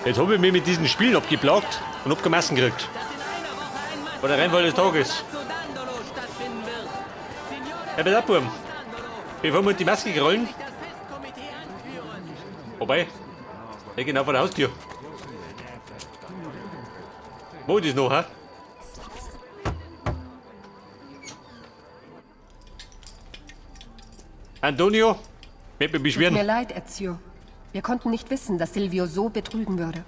Jetzt habe ich mich mit diesen Spielen abgeplagt und abgemessen gekriegt. Bei der Rennwahl des Tages. Herr Belappurm, bevor wir die Maske rollen. Wobei, der genau vor der Haustür. Wo ist das noch, hä? Antonio, mit mir beschweren. Tut mir leid, Ezio. Wir konnten nicht wissen, dass Silvio so betrügen würde.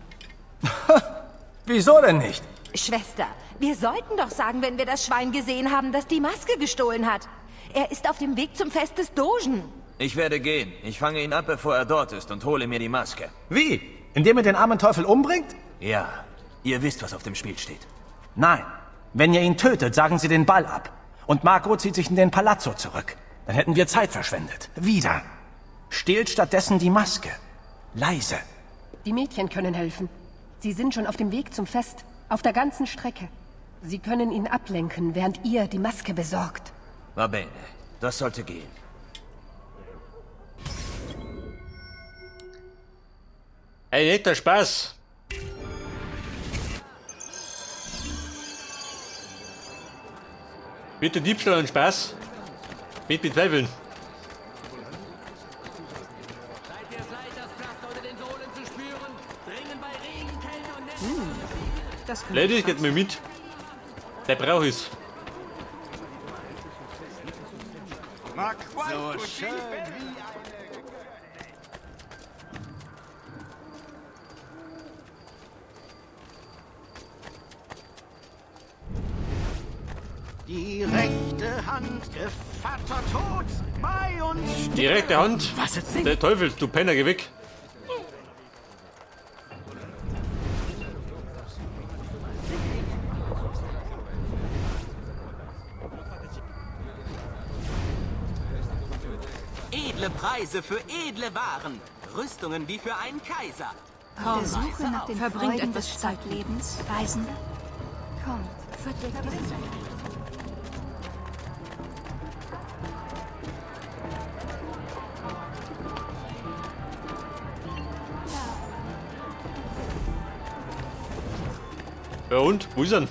Wieso denn nicht? Schwester, wir sollten doch sagen, wenn wir das Schwein gesehen haben, das die Maske gestohlen hat. Er ist auf dem Weg zum Fest des Dogen. Ich werde gehen. Ich fange ihn ab, bevor er dort ist und hole mir die Maske. Wie? Indem er den armen Teufel umbringt? Ja. Ihr wisst, was auf dem Spiel steht. Nein. Wenn ihr ihn tötet, sagen sie den Ball ab. Und Marco zieht sich in den Palazzo zurück. Dann hätten wir Zeit verschwendet. Wieder. Stehlt stattdessen die Maske. Leise. Die Mädchen können helfen. Sie sind schon auf dem Weg zum Fest. Auf der ganzen Strecke. Sie können ihn ablenken, während ihr die Maske besorgt. Va bene. Das sollte gehen. Ein netter Spaß. Bitte Diebstahl und Spaß. Mit bezweifeln. Ladies, geht mir mit. Der braucht es. So schön wie Die rechte Hand, Gevatter tot, bei uns Die rechte Hand. Was Der Teufel, du Penner, geh weg. Edle Preise für edle Waren. Rüstungen wie für einen Kaiser. Auf der Suche nach den Verbringt Freuden etwas des Zeit. Zeitlebens, Reisende? Kommt, verdeckt. Ja und? Wo ist er denn?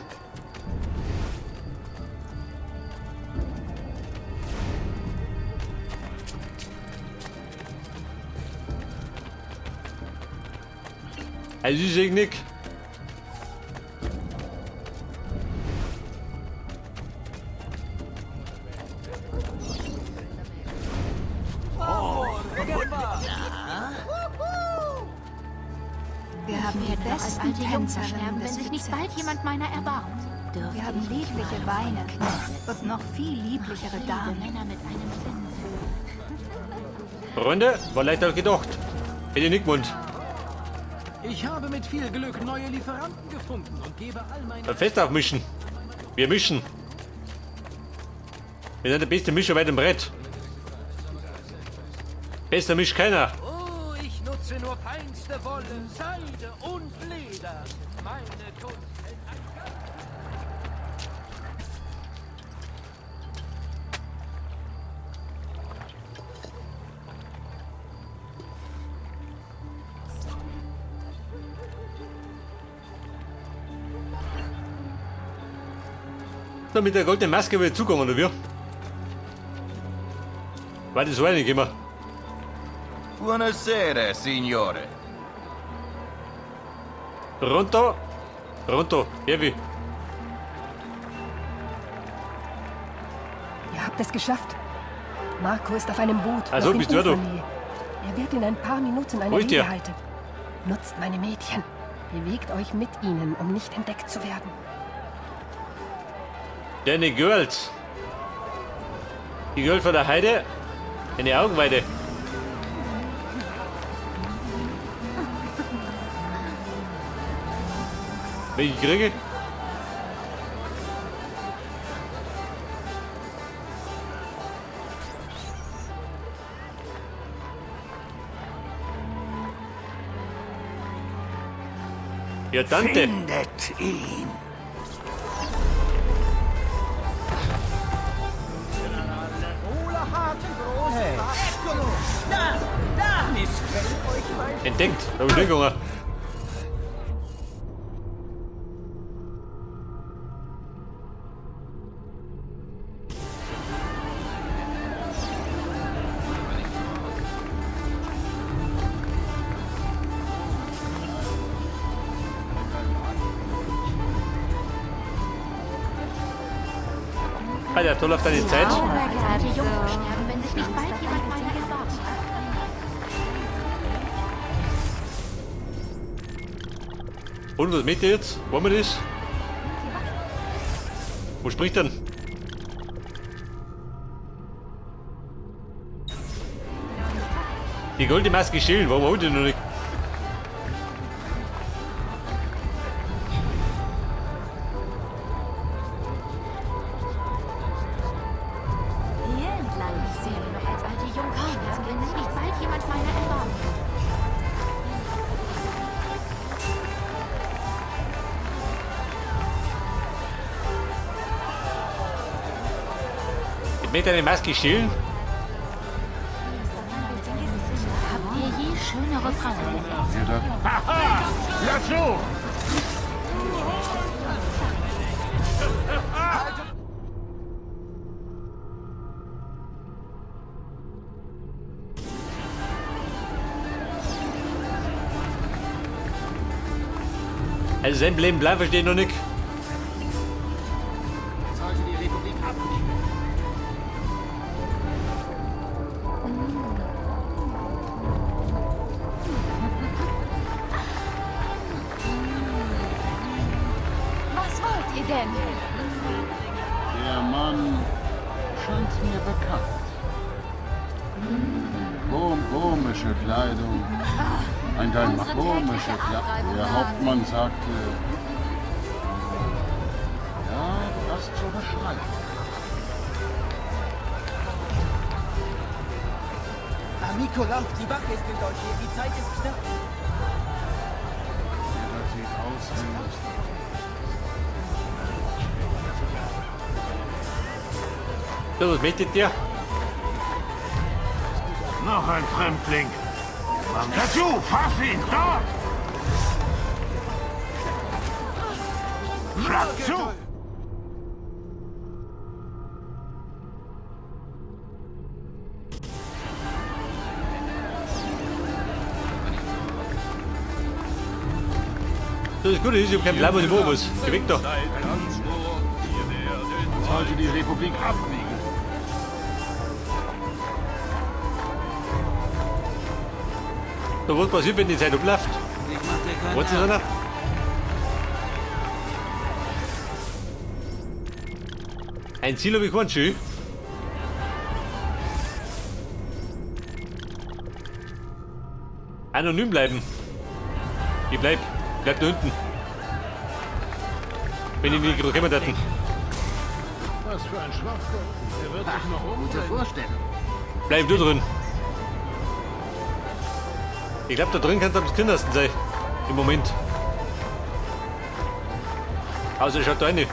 Also ich seh nicht. Wir haben die Werden noch als besten alte Jungfer Tänzerinnen sterben, wenn des sich nicht bald Bezirks. jemand meiner erbarmt. Wir haben liebliche Weine und noch viel lieblichere Damen. Männer mit einem Sinn Freunde, war leichter gedacht. Hätte ich nicht gewollt. Ich habe mit viel Glück neue Lieferanten gefunden und gebe all meine... Beim Fest aufmischen. Wir mischen. Wir sind der beste Mischer weit im Brett. Besser mischt keiner. Oh, ich nutze nur feinste Wolle, Seide und Leder. Meine Kunst hält ein... So, mit der goldenen Maske wieder zukommen, oder wie? War das so nicht immer. Buonasera, Signore. Pronto? Pronto, Heavy. Ihr habt es geschafft. Marco ist auf einem Boot. Also, noch in bist du da? Ufernähe. Er wird in ein paar Minuten eine Wo ist der? Rede halten. Nutzt meine Mädchen. Bewegt euch mit ihnen, um nicht entdeckt zu werden. Deine Girls. Die Girl von der Heide. Deine Augenweide. Welche kriege? Ja, Tante. Findet ihn. Entdeckt. Da hab ich nicht gegangen. Alter, toll auf deine Zeit. Als alte Jungfer sterben, wenn sich nicht bald jemand meiner erbarmt. Und was möchte jetzt? Wollen wir das? Wo spricht denn? Die goldene Maske stehlen, warum holt die noch nicht? Hier entlang. Ich sehe nur noch als alte Jungfer sterben, wenn sich nicht bald jemand meiner erbarmt. Ich möchte eine Maske stehlen. Habt ihr je schönere Frauen gesehen? Laggiù! Also sein Leben bleiben verstehe ich noch nicht. Sollte die Republik abnehmen. Was wollt ihr denn? Der Mann scheint mir bekannt. Komische Kleidung. Ein Unsere komische tägliche Kleidung. Abreibung Der war- Hauptmann sagte, ja, das zu beschreiben. Amico, lauf, die Wache ist in Deutschland. Die Zeit ist knapp. Das sieht aus wie... So, was möchte der? Noch ein Fremdling. Laggiù, fass ihn, dort! Schlag zu! Das ist gut, ich hab keinen Plan, was ich machen muss. Geh weg da. Sollte die Republik abwiegen. So, was passiert, wenn die Zeit abläuft? Was ist einer? Ein Ziel habe ich kein schön. Anonym bleiben. Ich bleib. Bleib da hinten. Wenn ich nicht kommen hätten. Was für ein Schwachkopf. Er wird sich noch Gute umdrehen. Vorstellung. Bleib du drin. Ich glaub, da drin kannst du am kindersten sein. Im Moment. Also schaut da rein.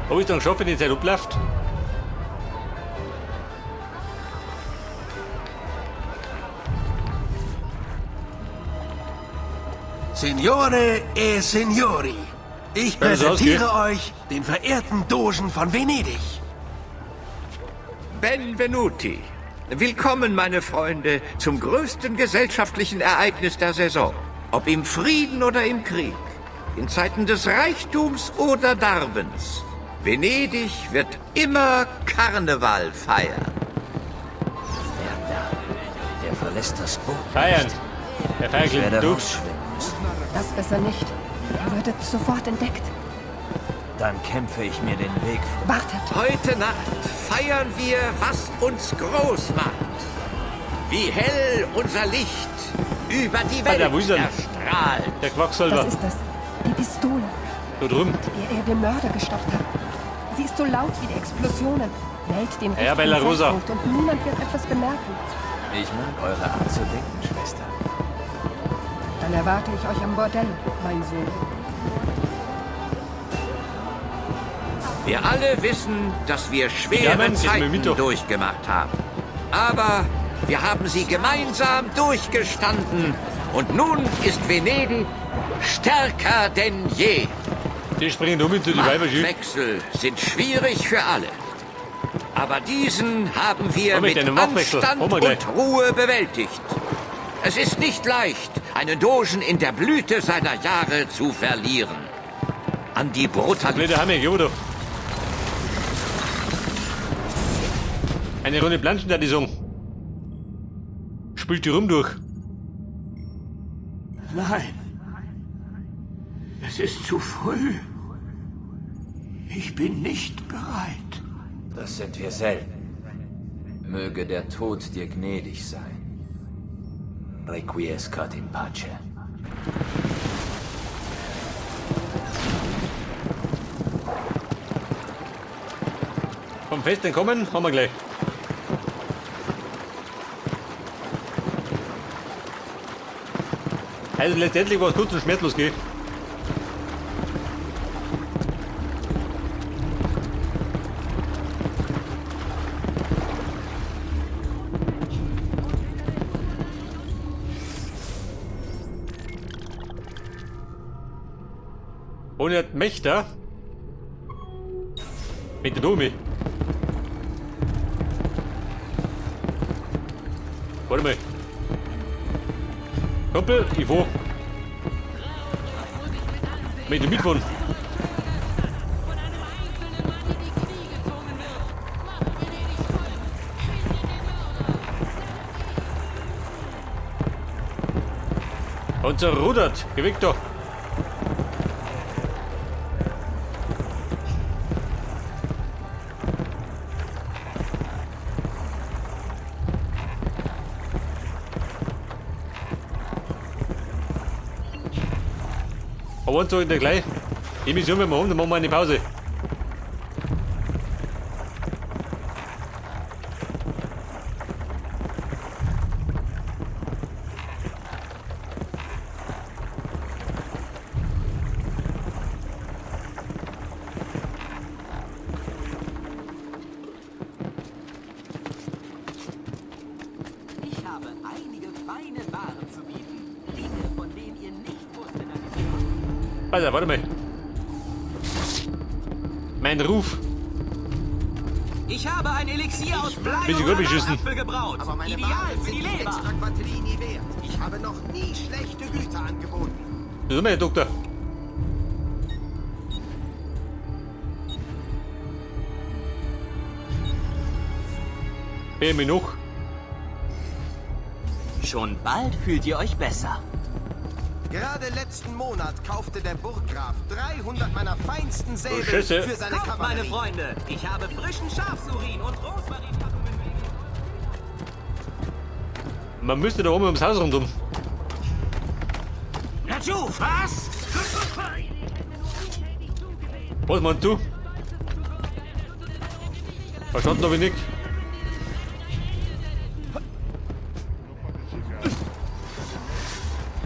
Hab ich dann geschafft, wenn die Zeit abläuft? Signore e Signori, ich Wenn es präsentiere euch den verehrten Dogen von Venedig. Benvenuti. Willkommen, meine Freunde, zum größten gesellschaftlichen Ereignis der Saison. Ob im Frieden oder im Krieg, in Zeiten des Reichtums oder Darbens. Venedig wird immer Karneval feiern. Wer da? Der verlässt das Boot. Feiern. nicht. Der feiert Ich werde du. rausschwimmen müssen. Das besser nicht. Ihr würdet sofort entdeckt. Dann kämpfe ich mir den Weg frei. Wartet. Heute Nacht feiern wir, was uns groß macht. Wie hell unser Licht über die Welt Alter, wo ist er denn? erstrahlt. Der Quacksalber. Das ist das. Die Pistole, Da drüben. mit der er den Mörder gestoppt hat. Sie ist so laut wie die Explosionen. Wählt den Ja, richtigen Bella Rosa. Zeitpunkt und niemand wird etwas bemerken. Ich mag eure Art zu denken, Schwester. Dann erwarte ich euch am Bordell, mein Sohn. Wir alle wissen, dass wir Ja, schwere Mann, ist mir mit Zeiten doch. durchgemacht haben. Aber wir haben sie gemeinsam durchgestanden. Und nun ist Venedig stärker denn je. Die springen um zu die Weiber, schön. Machtwechsel sind schwierig für alle. Aber diesen haben wir Komm mit mit deinem Wortwechsel. Anstand Hol mal gleich. und Ruhe bewältigt. Es ist nicht leicht, einen Dogen in der Blüte seiner Jahre zu verlieren. An die Brutalität. Blöde Hamme, geh doch. Eine Runde Planschen da die Song. Spült die rum durch. Nein. Es ist zu früh. Ich bin nicht bereit. Das sind wir selten. Möge der Tod dir gnädig sein. Requiescat in pace. Vom Fest entkommen, haben wir gleich. Also letztendlich war es kurz und schmerzlos, gell? Ohne Mächter. Mit der Domi. Warte mal. Kumpel, ich fahr. Mit dem mitfahren. Und so rudert. Geh weg da. Aber eins sag ich dir gleich. Die Mission werden wir haben, dann machen wir eine Pause. Ich habe einige feine Waren zu bieten. Dinge, von denen ihr nicht wusstet, dass ihr sie Also, warte mal. Mein Ruf. Ich habe ein Elixier aus Blei Bisschen und gut beschissen. Apfel gebraut. Aber meine Ideal Waren für die sind die Leber. extra Quattrini wert. Ich habe noch nie schlechte Güter angeboten. Das ist immer der Doktor. Bin ich noch. Schon bald fühlt ihr euch besser. Gerade letzten Monat kaufte der Burggraf 300 meiner feinsten Säbel Oh, Schüsse. für seine Kommt, meine Kavallerie. Freunde. Ich habe frischen Schafsurin und Rosmarin. Man müsste da oben ums Haus rundum. Natschu, was? Was meinst du? Verstanden habe ich nicht.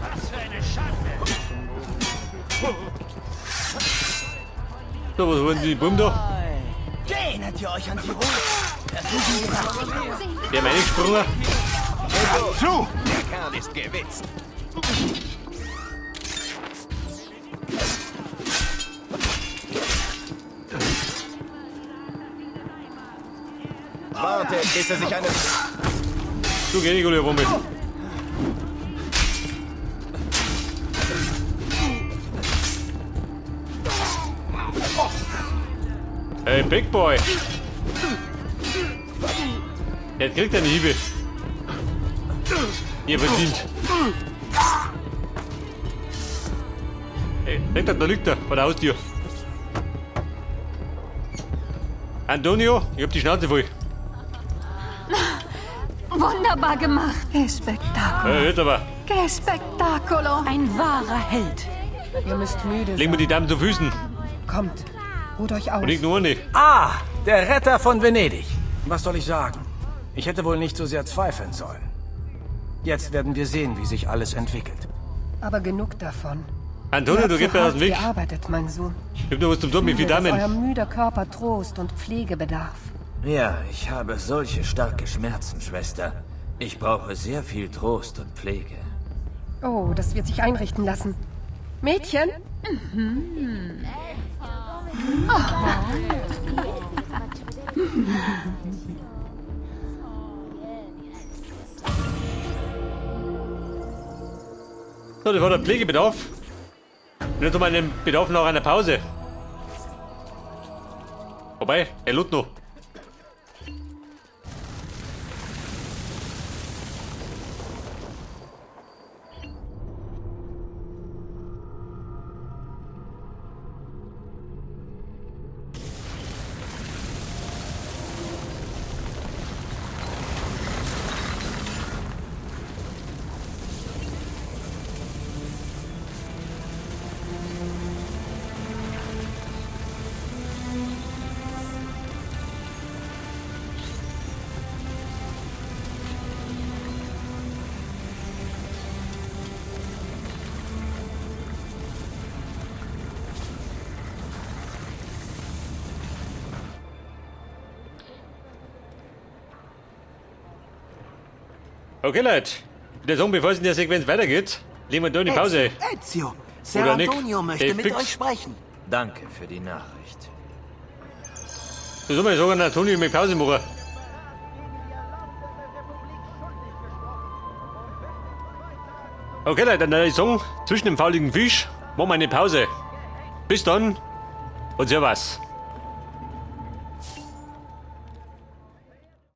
Was für eine Schande! So, was wollen die Buben da? Erinnert ihr euch an Tirol? Der meine gesprungen. Zu! Der Kerl ist gewitzt. Warte, bis er sich eine... Du geh nicht, Julia, womit? Hey, Big Boy. Der kriegt eine Hiebe. Ihr verdient. Hey, da, da liegt er, vor der Haustür. Antonio, ich hab die Schnauze voll. Wunderbar gemacht. Che spettacolo. Hey, jetzt aber. Che spettacolo. Ein wahrer Held. Ihr müsst müde Legen wir sein. die Damen zu Füßen. Kommt, ruht euch aus. Und nicht nur eine. Ah, der Retter von Venedig. Was soll ich sagen? Ich hätte wohl nicht so sehr zweifeln sollen. Jetzt werden wir sehen, wie sich alles entwickelt. Aber genug davon. Antonio, Ihr du habt gehst so mir aus hart dem Weg. gearbeitet, mein Sohn. Ich hab noch was zum Tun mit Fühle, vier dass euer Damen. müder Körper Trost und Pflege bedarf. Ja, ich habe solche starke Schmerzen, Schwester. Ich brauche sehr viel Trost und Pflege. Oh, das wird sich einrichten lassen. Mädchen? So, das war der Pflegebedarf. Nur zu meinem Bedarf nach einer Pause. Wobei, er lud noch. Okay, Leute. Der Song, bevor es in der Sequenz weitergeht, legen wir da in die Pause. Ezio, Ser Oder Nick. Antonio möchte Dave mit Fix. euch sprechen. Danke für die Nachricht. Das soll man sagen, Antonio mit Pause machen. Okay, Leute, dann würde ich sagen, zwischen dem fauligen Fisch machen wir eine Pause. Bis dann und servus.